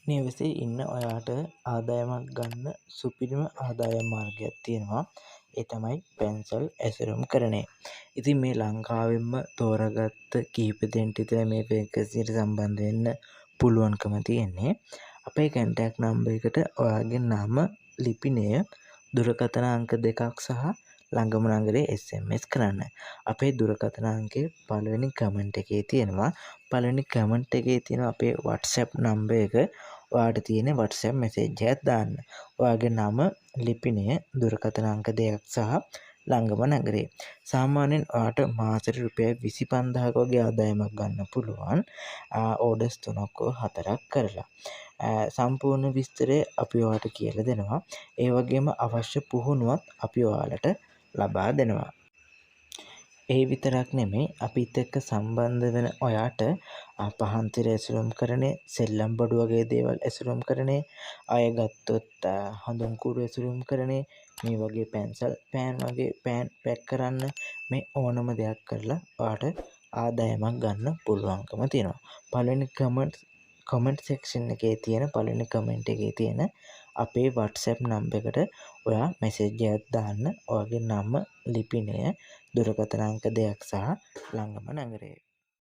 නිවසේ ඉන්න ඔයාට ආදායමක් ගන්න සුපිරිම ආදායම් මාර්ගයක් තියෙනවා. ඒ තමයි පැන්සල් ඇසුරුම් කරන එක. ඉතින් මේ ලංකාවෙන්ම තෝරාගත්ත කිහිප දෙනෙක්ට විතරයි මේ වේකන්සියට සම්බන්ධ වෙන්න පුළුවන්කම තියෙන්නේ. අපේ කන්ටැක්ට් නම්බර් එකට ඔයාගේ නම, ලිපිනය, දුරකථන අංක දෙකක් සහ ළඟම නගරේ SMS කරන්න. අපේ දුරකථන අංකය පළවෙනි කමෙන්ට් එකේ තියෙනවා. පළවෙනි කමෙන්ට් එකේ තියෙනවා අපේ WhatsApp number එක. ඔයාට තියෙන WhatsApp message එකක් දාන්න. ඔයාගේ නම, ලිපිනය, දුරකථන අංක දෙකක් සහ ළඟම නගරේ. සාමාන්‍යයෙන් ඔයාට මාසෙට රුපියල් 25,000ක වගේ ආදායමක් ගන්න පුළුවන් ඕඩර්ස් තුනක් හෝ හතරක් කරලා. සම්පූර්ණ විස්තරය අපි ඔයාට කියලා දෙනවා. ඒ වගේම අවශ්‍ය පුහුණුවත් අපි ඔයාලට ලබා දෙනවා. ඒ විතරක් නෙමෙයි, අපිත් එක්ක සම්බන්ධ වෙන ඔයාට පහන් තිර ඇසුරුම් කරන්නේ, සෙල්ලම් බඩු වගේ දේවල් ඇසුරුම් කරන්නේ, අය ගත්තොත් හඳුන් කූඩු ඇසුරුම් කරන්නේ, මේ වගේ පැන්සල් පෑන් වගේ පෑන් පැක් කරන්න, මේ ඕනම දෙයක් කරලා ඔයාට ආදායමක් ගන්න පුළුවන්කම තියෙනවා. පළවෙනි කමෙන්ට් සෙක්ෂන් එකේ තියෙන පළවෙනි කමෙන්ට් එකේ තියෙන අපේ WhatsApp number එකට ඔයා මැසේජ් එකක් දාන්න, ඔයාගේ නම, ලිපිනය, දුරකථන අංක දෙකක් සහ ළඟම නගරය.